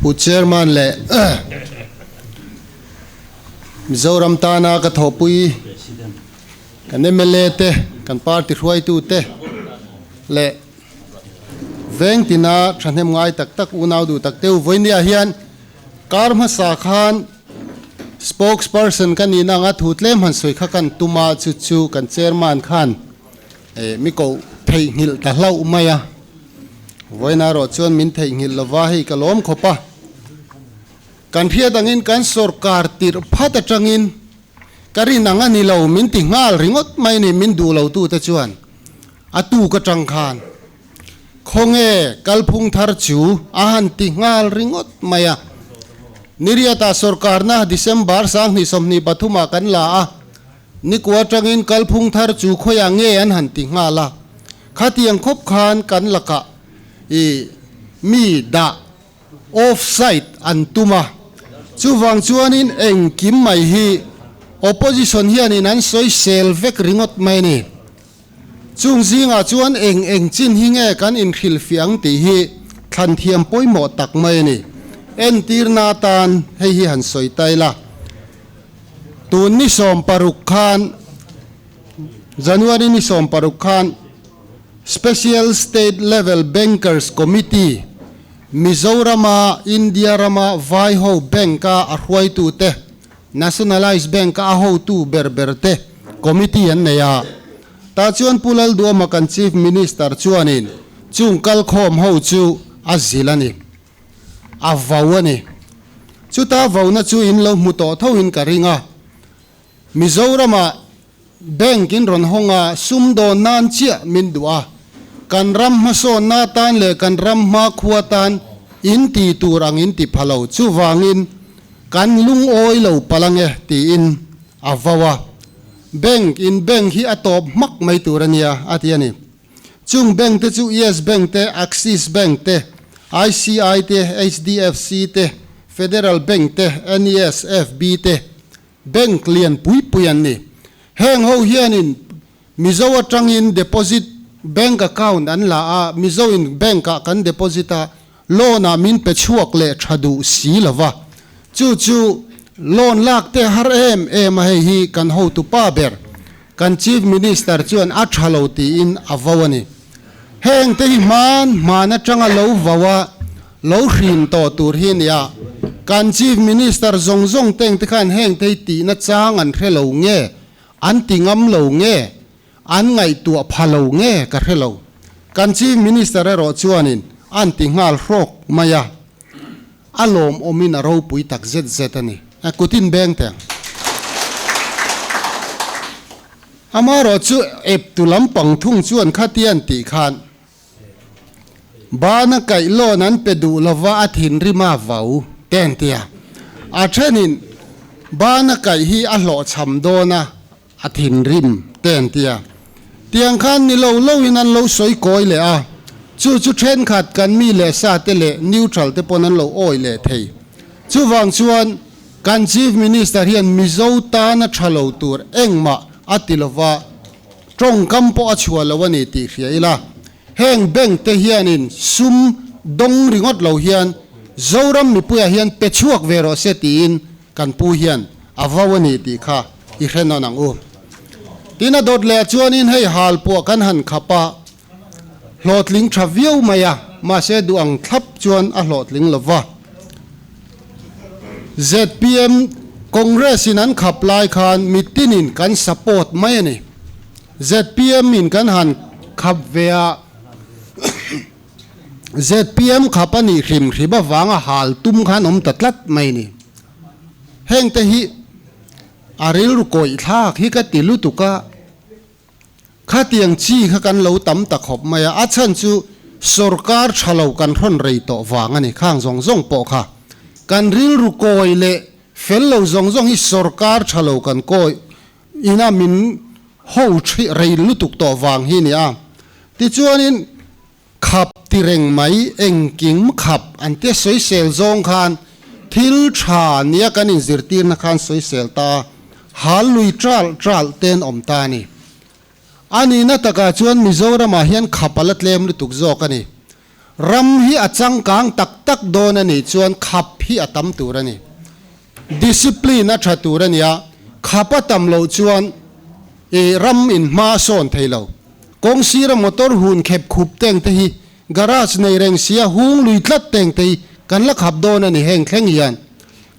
Pu Chairman leh Mizoram tana ka thawhpui kan mla te, kan party hruaitu te leh veng tina thahnem ngai tak tak unau duh tak te u vawinia hian kar hmasa khan spokesperson ka nihna anga thu tlem han sawi kha kan tum a, chu chu kan chairman khan mi koh theihnghilh ta hlauh mai a, vawiin erawh chuan min theihnghilh lova hei ka lawm khawp a, kan hriat angin kan sawrkar tirh phat atangin ka rin ang a ni lo min ti nghal ringawt mai a ni min duh lo tute chuan a tuk atang khan khawnge kalphung thar chu a han ti nghal ringawt mai a. Niriata sawrkarna December 2023 ah kan la a, nikua atangin kalphung thar chu khawiah nge an han ti nghal a. Khatiang khawp khan kan lakah i mi dah off side an tum a, chuvang chuanin engkim mai hi opposition hianin an sawisel vek ringawt mai a ni. Chung zingah chuan eng eng chin hi nge kan inhrilhfiah ang tih hi thlan thiam pawimawh tak mai a ni. Entirna atan hei hi han sawi ta ila. Tun ni 16 khan, January ni 16 khan Special State Level Bankers Committee, Mizorama India rama vai ho bank-a a hruaitute, Nationalised Bank-a a hotu ber ber te committee an nei a. Tah chuan Pu Lalduama kan Chief Minister chuanin chung kalkhawm ho chu a zil a ni. A vo a ni. Chuta vona chu in lo hmu tawh thoin ka ring a. Mizorama Bank in rawn hawng a, sumdawn nan chiah min duh a. Kan ram hmasawnna atan leh kan ram hmakhua tan in ti tur ang in ti pha lo. Chuvangin kan lungawi lo palh ange tiin a vo a. Bank in bank hi a tawp hmak mai tur a nia a ti a ni. Chung bank te chu Yes Bank te, Axis Bank te, ICI te, HDFC te, Federal Bank te, NES, FB te, Bank lian pui pui an ni. Heng ho hianin Mizo atangin deposit bank account an la a, Mizo in bank ah kan deposit a, loan ah min pe chhuak leh tha duh si lo va. Chu chu loan lak te har em em a hei hi kan hotu pa ber, kan Chief Minister chuan a tha lo tiin a vo a ni. Heng te hi hman hman atanga lo vo a, lo hrin tawh tur hi nia. Kan Chief Minister zawng zawng teng te khan heng te hi tihna chang an hre lo nge, an ti ngam lo nge, an ngaihtuah pha lo nge ka hre lo. Kan Chief Minister erawh chuanin an ti nghal hrawk mai a, a lawmawmin a ropui tak zet zet a ni. Kutin beng teh ang. Amaherawh chu eptu lampang thung chuan khatian tih khan Bana kaih loan an pe duh lova a thinrim a vau te an ti a. A thenin bana kaih hi a hlawhchham dawn a, a thinrim te an ti a. Tiang khan ni lo loin an lo sawi kawi leh a, chu chu thenkhat kan mi leh sa te leh neutral te pawn an lo awi leh thei. Chuvang chuan kan Chief Minister hian Mizo tana tha lo tur engmah a ti lova, Tawngkam pawh a chhuah lo a ni tih hria ila, heng bank te hianin sum dawng ringawt lo hian Zoram mipuiah hian pe chhuak ve rawh se tiin kan pu hian a vo a ni tih kha i hre nawn ang u. Tin a dawt leh chuanin hei hal puah kan han khap a, hlawhtling tha viau mai a, mahse duh ang thlap chuan a hlawhtling lo va. Zpm Congress in an khap lai khan mitinin kan support mai a ni. Zpm in kan han khap ve a, zpm khap a nih hrim hrim avanga hal tum khan awm ta tlat mai a ni. Hengte hi a rilru kawih thlak hi ka ti lutuk a. Khatiang chi kha kan lo tam ta khawp mai a, a chhan chu sorkar tha lo kan hrawn rei tawh vang a ni. Khang zawng zawng pawh kha kan rilru kawi leh fel lo zawng zawng hi sorkar tha lo kan kawi ina min ho rei lutuk tawh vang hi a ni a. Tichuanin Khap ti reng mai, engkim khap an tia sawisel zawng khan thil tha nia kan inzirtirna khan sawisel ta a, hal lui ṭalh ṭalh ten awm ta a ni. A nihna takah chuan Mizoramah hian khap a la tlem lutuk zawk a ni. Ram hi a changkang tak tak dawn a nih chuan khap hi a tam tur a ni. Discipline a tha tur a nia, khap a tam loh chuan i ram in hma a sawn thei lo. Kawng sira motor hun khep khup teng te hi garage nei reng sia hung lui tlat teng te hi kan la khap dawn a ni heng thleng hian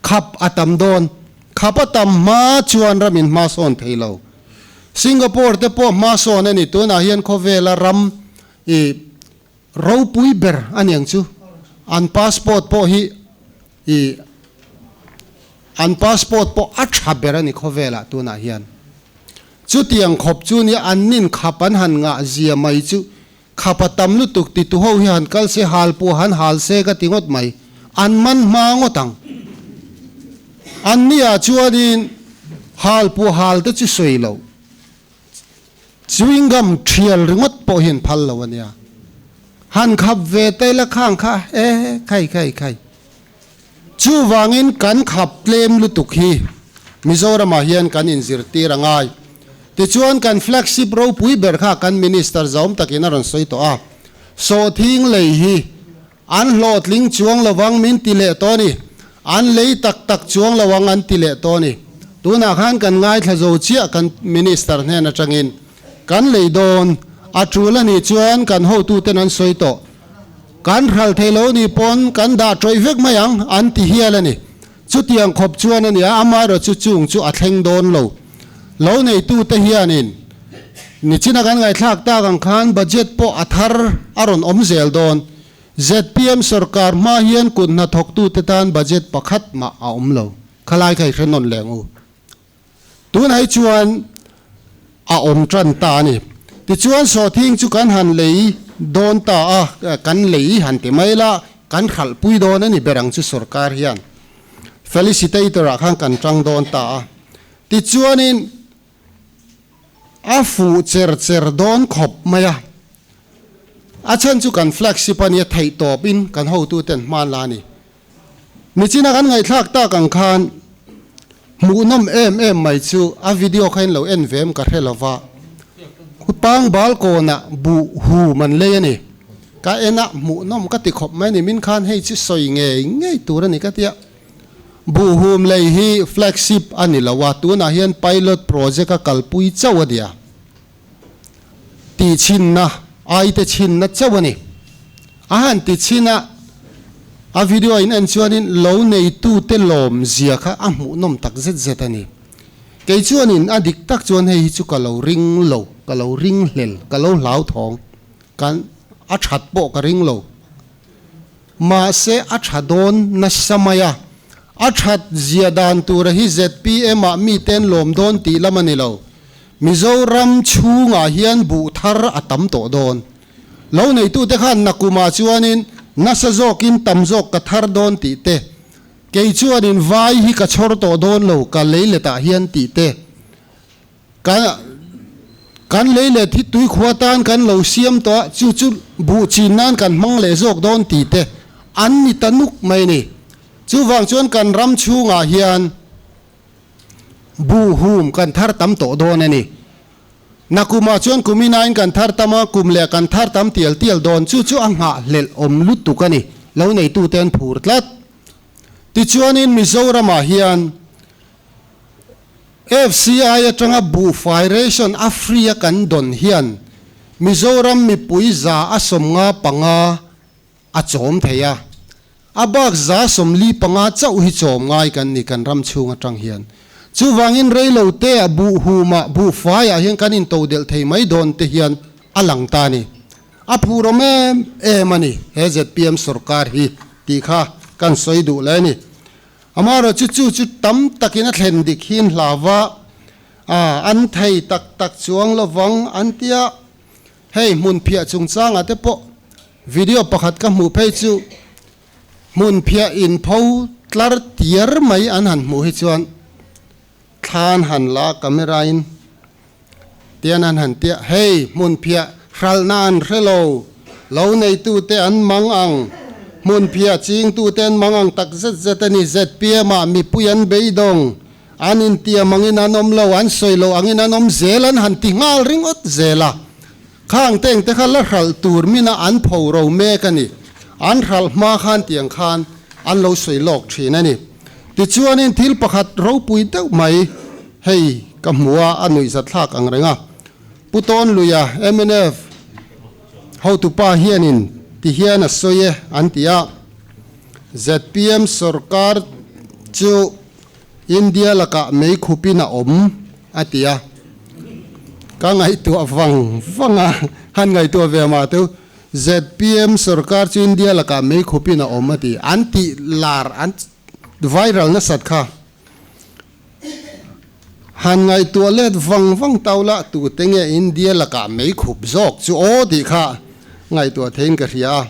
khap a tam dawn. Khap a tam hma chuan ram in hma sawn thei lo. Singapore te pawh hma sawn a ni tunah hian khawvela ram i Ropui ber a niang chu an passport pawh hi i an passport pawh a tha ber a ni khawvelah tunah hian. Chutiang khawp chu nia an nin khap an han ngah zia mai chu khap a tam lutuk ti tu ho hi han kal se hal pawh han hal se ka ti ngawt mai an man hma ngawt ang. An nia chuanin hal pawh hal te chu sawi loh. Chewing gum thial ringawt pawh hian phal lo a nia. Han khap ve ta ila khang kha e khai khai khai. Chuvangin kan khap tlem lutuk hi Mizoramah hian kan inzirtir a ngai. Tichuan kan flagship ropui ber kha kan Minister zawm takin a rawn sawi tawh a. Sawhthing lei hi an hlawhtling chuang lovang min ti leh tawh a ni. An lei tak tak chuang lo ang an ti leh tawh a ni. Tunah khan kan ngaithla zo chiah kan Minister hnen atangin kan lei dawn a tul a nih chuan kan hotuten an sawi tawh. Kan hral thei lo nih pawn kan dah tawih vek mai ang an ti hial a ni. Chutiang khawp chuan a nia, amaherawhchu chung chu a thleng dawn lo. Lo neitute hianin nichina kan ngaihthlak tak ang khan budget pawh a thar a rawn awm zel dawn. Zpm sorkar hma hian kut hnathawktute tan budget pakhat mah a awm lo. Khalai kha i hre nawn leh ang u. Tunah hi chuan a awm tan ta a ni. Tichuan sawhthing chu kan han lei dawn ta a, kan lei han ti mai la, kan hralhpui dawn a ni ber ang chu sorkar hian. Felicitator ah khan kan tang dawn ta a. Tichuanin a fuh cher cher dawn khawp mai a. A chhan chu kan flagship a nia theih tawpin kan hotuten hman la a ni. Nichina kan ngaihthlak tak ang khan hmuhnawm em em mai chu a video kha in lo en ve em ka hre lova, Pang bal kawnah buh hum an lei a ni. Ka en a, hmuhnawm ka ti khawp mai a ni. Min khan hei chu sawi ngei ngei tur a ni ka ti a. Buh hum lei hi flagship a ni lo a, tunah hian pilot project a kalpui chauh a nia. Tihchhinna, aite chhinna chauh a ni. A han ti chhin a, a video in en chuanin lo neitute lawm zia kha a hmuhnawm tak zet zet a ni. Kei chuanin a dik tak chuan hei hi chu ka lo ring lo, ka lo ring hlel, ka lo hlauthawng, kan a that pawh ka ring lo. Mahse a tha dawn nasa mai a, a that zia dan tura hi zpm ah miten lawm dawn tih lam a ni lo. Mizoram chhungah hian buh thar a tam tawh dawn. Lo neitute khan nakumah chuanin nasa zawkin tam zawk ka thar dawn tih te, kei chuanin vai hi ka chhawr tawh dawn lo ka leiletah hian tih te, ka kan leilet hi tuikhua tan kan lo siam tawh a, chu chu buh chin nan kan hmang leh zawk dawn tih te an ni ta nuk mai a ni. Chuvang chuan kan ram chhungah hian buh hum kan thar tam tawh dawn a ni. Nakumah chuan kum inain kan thar tam a, kum leh kan thar tam tial tial dawn. Chu chu a nghahhlelh awm lutuk a ni. Lo neitute an phur tlat. Tichuanin Mizoramah hian FCI atanga buhfai ration a free a kan dawn hian Mizoram mipui 155 a chawm thei a, a bak 45 chauh hi chawm ngai kan ni kan ram chhung atang hian. Chuvangin reilo te ah buh humah buh faiah hian kan into delh thei mai dawn te hian a lang ta a ni. A phur awm em em a ni he zpm sorkar hi tih kha kan sawi duh leh a ni. Amaherawh chu chu chu tam takin a thlen dik hi an hlau va, an thei tak tak chuang lovang an tia. Hei hmun phiah chungchangah te pawh video pakhat ka hmuh phei chu hmun phiah inpho tlar tiar mai an han hmuh hi chuan thlan han la camera in tian an han tia hei hmun phiah hralhna an hre lo, lo neitute an mang ang, hmun phiah chingtute an mang ang tak zet zet a ni, zpm ah mipui an beidawng. An intiam angin an awm lo, an sawi lo angin an awm zel an han ti nghal ringawt zel a. Khang teng te kha la hralh tur mina an pho ro mek a ni. An hralh hma khan tiang khan an lo sawi lawk thin a ni. Tichuanin thil pakhat ropui deuh mai hei ka hmu a, a nuihzatthlak ang reng a. Pu Tawnluia, mnf hotupa hianin ti hian a sawi e an ti a. Zpm sorkar chu India lakah mei khupin a awm a ti a. Ka ngaihtuah vang vang a, han ngaihtuah ve mah teu. Zpm sorkar chu India lakah mei khupin a awm a ti. An tih lar, an viral nasat kha. Han ngaihtuah let vang vang tau lah tute nge India lakah mei khup zawk chu aw tih kha ngaihtuah theiin ka hria a.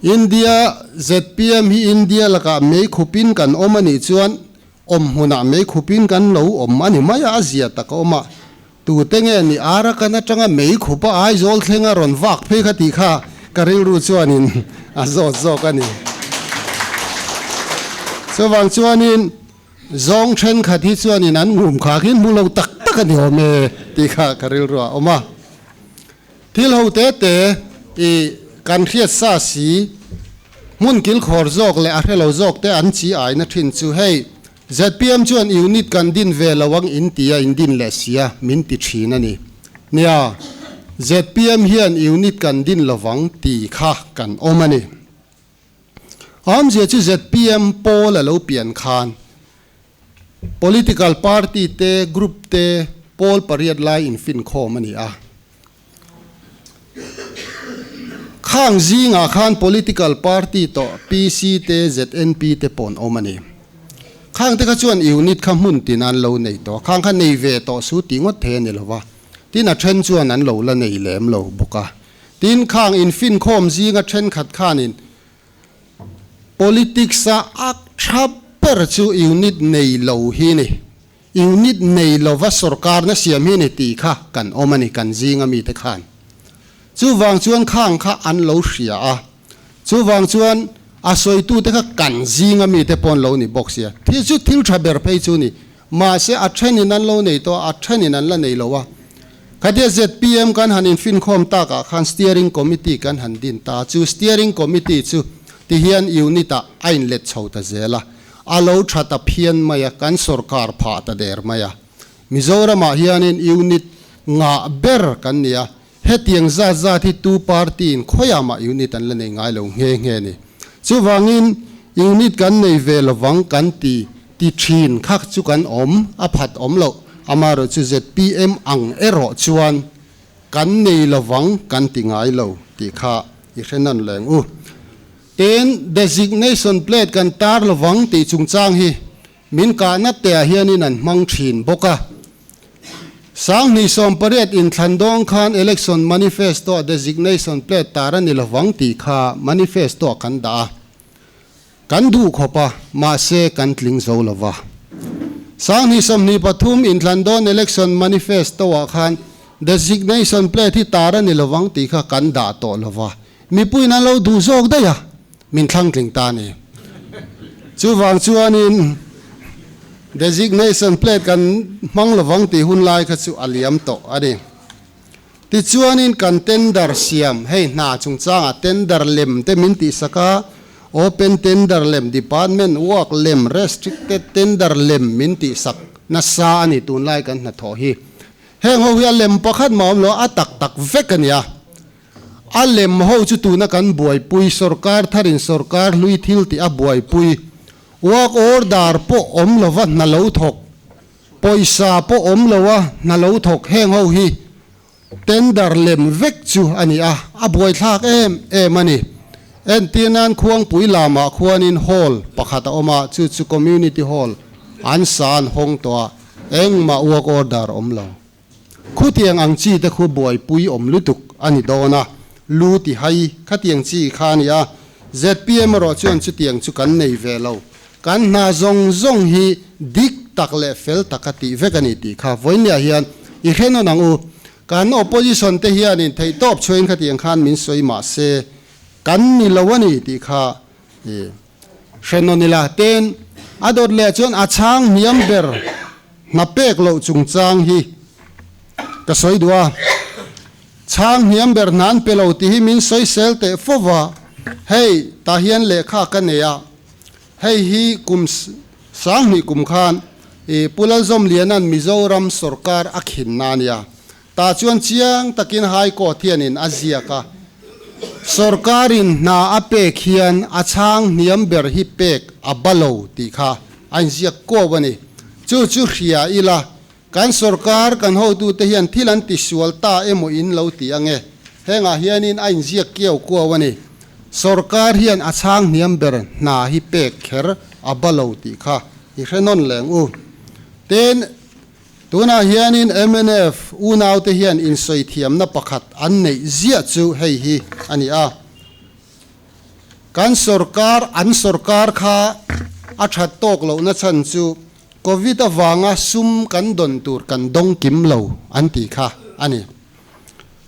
India zpm hi India lakah mei khupin kan awm a nih chuan awm hmunah mei khupin kan lo awm a ni mai a, a zia tak a awm a. Tute nge ni Arakan atanga mei khupa Aizawl thlenga rawn vak phei kha tih kha ka rilru chuanin a zawt zawk a ni. Chuvang chuanin zawng thenkhat hi chuanin an ngum kha khi hmu lo tak tak a ni awm e tih kha ka rilru a awm a. Thil ho te te i kan hriat sa si hmun kilkhawr zawk leh a hrelo zawk te an chi aina thin chu hei Zpm chuan unit kan din ve lo ang in ti a, in din leh si a, min ti thin a ni. Nia, zpm hian unit kan din lovang ti kha kan awm a ni. Awmzia chu zpm pawl a lo pian khan political party te, group te pawl pariat lai infinkhawm a ni a. Khang zingah khan political party tawh PC te ZNP te pawh an awm a ni. Khang te kha chuan unit kha hmun tin an lo nei tawh a, khang kha nei ve tawh su tih ngawt thei a ni lo va, tin a then chuan an lo la nei lem lo bawk a. Tin khang infinkhawm zinga thenkhat khanin politics a ak tha ber chu unit nei lo hi ni. Unit nei lova sorkarna siam hi ni tih kha kan awm a ni, kan zinga mite khan. Chuvang chuan khang kha an lo hria a, chuvang chuan a sawitute kha kan zinga mite pawh an lo ni bawk sia. Thil chu thil tha ber phei chu ni, mahse a thenin an lo nei tawh a, a thenin an la nei lo a. Khatia zpm kan han infinkhawm takah khan Steering Committee kan han din ta a, chu Steering Committee chu tihian unit-ah a inlet chho ta zel a. A lo tha ta phian mai a, kan sorkar phah ta der mai a. Mizoramah hianin unit ngah ber kan ni a, hetiang zat zat hi tu party in khawiah mah unit an la nei ngai lo nghe nghe ni. Chuvangin unit kan nei ve lovang kan ti ti thin kha chu kan awm a phat awm loh, amaherawh chu zpm ang erawh chuan kan nei lovang kan ti ngai lo tih kha i hre nawn leng u. Tin, designation plate kan tar lovang tih chungchang hi min kahna teah hianin an hmang thin bawk a. 2018 inthlan dawng khan election manifesto-ah designation plate tar a ni lovang tih kha manifesto-ah kan dah a. Kan duh khawp a, mahse kan tling zo lova. 2023 inthlan dawn election manifesto-ah khan designation plate hi tar a ni lovang tih kha kan dah tawh lova. Mipuiin an lo duh zawk daih a, min thlangtling ta a ni. Chuvang chuanin designation plate kan hmang lovang tih hun lai kha chu a liam tawh a ni. Tichuanin kan tender siam, hei hna chungchangah tender lem te min tihsak a, open tender lem, department work lem, restricted tender lem min tihsak nasa a ni tunlai kan hnathawh hi. Heng ho hi a lem pakhat mah awm lo, a tak tak vek a nia. A lem ho chu tuna kan buaipui, sorkar tharin sorkar hlui thil tih a buaipui. Work order pawh awm lova hna lo thawk, pawisa pawh awm loa hna lo thawk heng ho hi tender lem vek chu a ni a, a buaithlak em em a ni. Entir nan Khuangpui lamah khuanin hall pakhat a awm a, chu chu community hall an sa an hawng tawh a, engmah work order awm lo. Khutiang ang chi te khu buaipui awm lutuk a ni dawn a, lu ti hai khatiang chi kha a ni a, zpm erawh chuan chutiang chu kan nei ve lo. Kan hna zawng zawng hi dik tak leh fel taka tih vek a ni tih kha vawiinniah hian i hre nawn ang u. Kan opposition te hianin theihtawp chhuain khatiang khan min sawi mah se kan ni lo a ni tih kha i hre nawn ila. Tin, a dawt leh chuan a chhang hniam ber. Hna pek loh chungchang hi ka sawi duh a, chhang hniam ber hna an pe lo tih hi min sawisel teh fo va. Hei, tah hian lehkha ka nei a, hei hi kum 2000 kum khan i Pu Lalzawmliana'n Mizoram sorkar a khinna a nia. Tah chuan chiang takin High Court hianin a ziak a, sorkarin hna a pek hian a chhang hniam ber hi pek a ba lo tih kha a inziak kuau a ni. Chu chu hria ila, kan sorkar kan hotute hian thil an tisual ta emaw in lo ti ange. Hengah hianin a inziak kiau kuau a ni. Sorkar hian a chhang hniam ber hna hi pek kher a ba lo tih kha i hre nawn leng u. Tin. Tunah hianin mnf unaute hian insawithiamna pakhat an neih ziah chu hei hi a ni a, kan sorkar an sorkar kha a that tawk lohna chhan chu Covid avanga sum kan dawn tur kan dawng kim lo an tih kha a ni.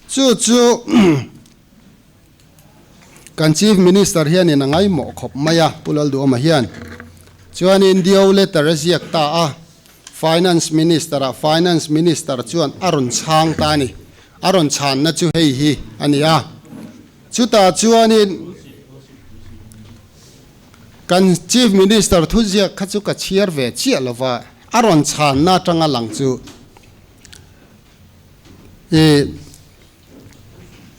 Chu chu kan Chief Minister hianin a ngaihmawh khawp mai a, Pu Lalduhawma hian. Chuanin Dio letter a ziak ta a. Finance Minister ah Finance Minister chuan a rawn chhang ta a ni. A rawn chhanna chu hei hi a ni a. Chutah chuanin kan Chief Minister thuziak kha chu ka chhiar ve chiah lo va, a rawn chhanna atanga lang chu i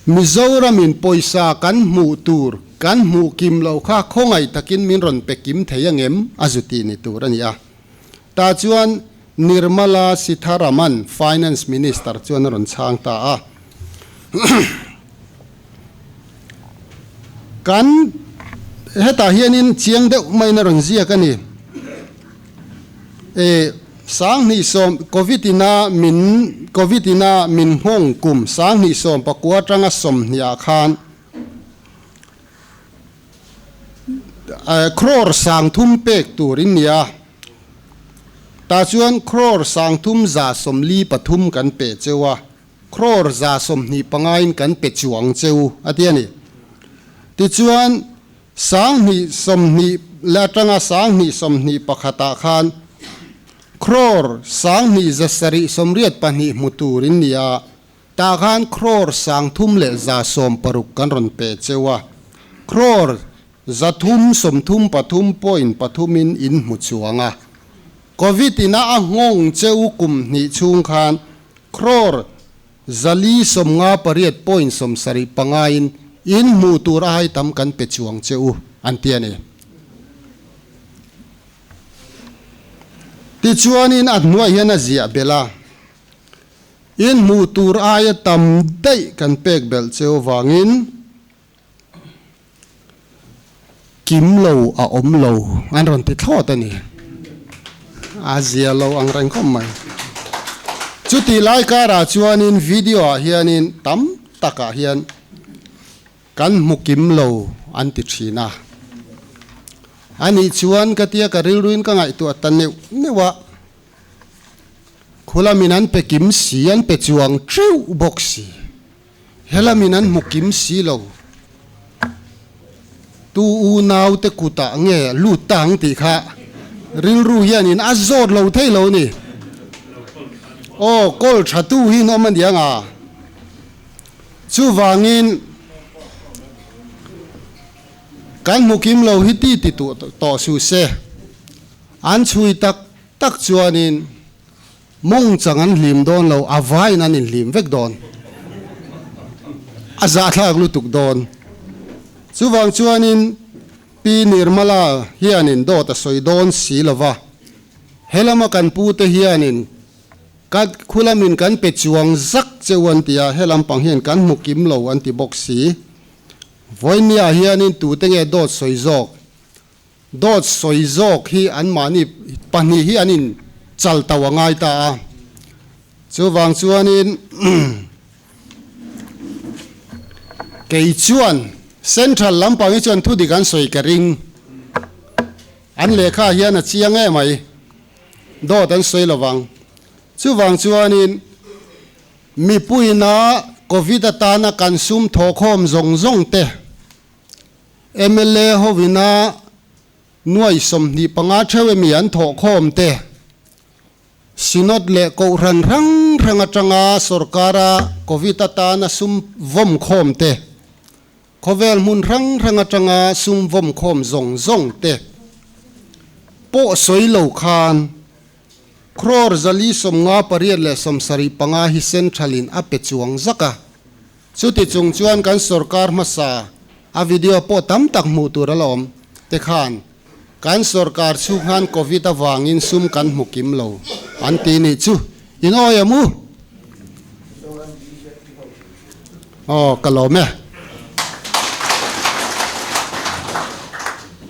Mizoramin pawisa kan hmuh tur kan hmuh kim loh kha khawngaih takin min rawn pe kim thei angem a zu tih ni tur a ni a. Tah chuan Nirmala Sitharaman, Finance Minister chuan a rawn chhang ta a. Kan hetah hianin chiang deuh maiin a rawn ziak a ni. E 2010 Covid ina min Covid ina min nghawng kum 2019 atanga 20 ah khan Crore 3000 pek tur in nia. Tah chuan crore 3343 kan pe cheu a, crore 125 in kan pe chuang cheu a ti a ni. Tichuan 2020 leh atanga 2021 ah khan crore 2782 hmu tur in nia. Tah khan crore 3160 kan rawn pe cheu a, crore 333 point pathumin in hmu chuang a. Covid ina a nghawng cheu kum hnih chhung khan crore 458 point 75 in in hmuh tur a hai tam kan pe chuang cheu an ti a ni. Tichuanin a hnuai hian a ziah belh a. In hmuh tur aia tam daih kan pek belh cheu vangin kim lo a awm lo an rawn ti thlawt a ni. A zia lo ang reng khawp mai. Chutih lai karah chuanin video ah hianin tam takah hian kan hmu kim lo an ti thin a. Anih chuan ka tia ka rilruin ka ngaihtuah ta neuh neuh a. Khulamin an pe kim si, an pe chuang teuh bawk si. Helamin an hmu kim si lo. Tu unau te kutah nge lut ta ang tih kha rilru hianin a zawt lo thei lo ni. Aw, kawl tha tu hi an awm a niang a. Chuvangin kan hmu kim lo hi ti ti tawh suh se. An chhui tak tak chuanin mawng chang an hlim dawn lo, a vaiin an inhlim vek dawn. A zahthlak lutuk dawn. Chuvang chuanin Pi Nirmala hianin dawt a sawi dawn si lo va, helama kan pute hianin ka khulamin kan pe chuang zak cheu an ti a, helam pang hian kan hmu kim lo an ti bawk si. Vawinia hianin tute nge dawt sawi zawk? Dawt sawi zawk hi anmahni pahnih hi an in chal tauh a ngai ta a, chuvang chuanin kei chuan Central lampang hi chuan thudik an sawi ka ring, an lehkha hian a chiang em mai, dawt an sawi lovang. Chuvang chuanin mipuina Covid atana kan sum thawhkhawm zawng zawng te, Mla hovina nuai 25 theuh emi an thawhkhawm te, Synod leh Kohhran hrang hrang atanga sorkara Covid atana sum vawm khawm te, Khawvel hmun hrang hrang atanga sum vawm khawm zawng zawng te pawh sawi lo khan crore 458 75 hi central in a pe chuang zak a. Chuti chung chuan kan sorkar hmasa a video pawh tam tak hmuh tur a la awm te khan kan sorkar chhung khan covid avangin sum kan hmu kim lo an ti nih chu in awi em u? Aw ka lawm e.